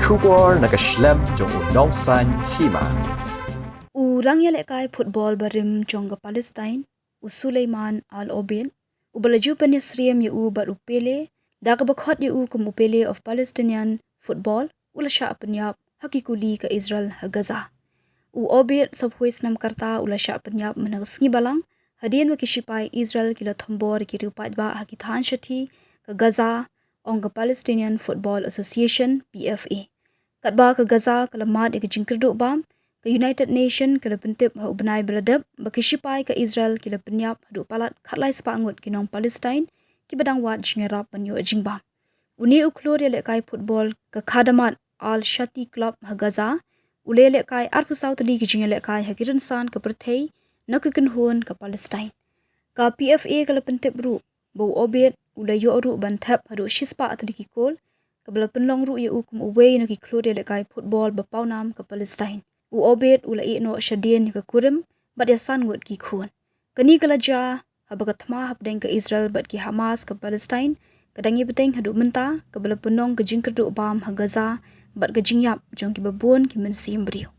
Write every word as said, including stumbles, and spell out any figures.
Khubor na ka shlem jong u nongsaiñ hima. U rang ïalehkai football barim jong ka Palestine, u Suleiman Al Obeid, uba la ju pynïasyriem ïa u bad u Pele, da kaba khot ïa u kum u Pele of Palestinian football, u la shah pynïap ha ki kuli ka Israel ha Gaza. U Obeid, sawphew snem ka rta, u la shah pynïap mynta ka sngi Balang, hadien ba ki shipai Israel ki la thombor ïa ki riew paidbah ha ki thaiñ shathie ka Gaza, ong ka Palestinian Football Association, P F A. Katba ka Gaza ka la mad ïa ka jingkyrduh bam, ka United Nation ka la pyntip ha u bnai ba la dep ba ki shipai ka Israel ki la pynïap haduh palat khatlai spah ngut ki nong Palestine kiba dang wad jingïarap ban ïoh jingbam. Une u khlur ïalehkai football ka Khadamat Al Shati Club ha Gaza, u la ïalehkai arphew saw tylli ki jingïalehkai ha ki rynsan ka pyrthei na ki kynhun ka Palestine. Ka P F A ka la pyntip ruh ba u Obeid u la ïoh ruh ban thep haduh shispah tylli ki kol, kaba la pynlong ruh ïa u kum uwei na ki khlur ïalehkai football ba pawnam ka Palestine. U Obeid u la ïeh noh shadien ïa ka kurim bad ïa san ngut ki khun. Kane ka la jia haba ka thma hapdeng ka Israel bad ki Hamas ka Palestine ka dang ïa bteng haduh mynta, kaba la pynlong ka jingkyrduh bam ha Gaza bad ka jingïap jong kiba bun ki mynsiem briew.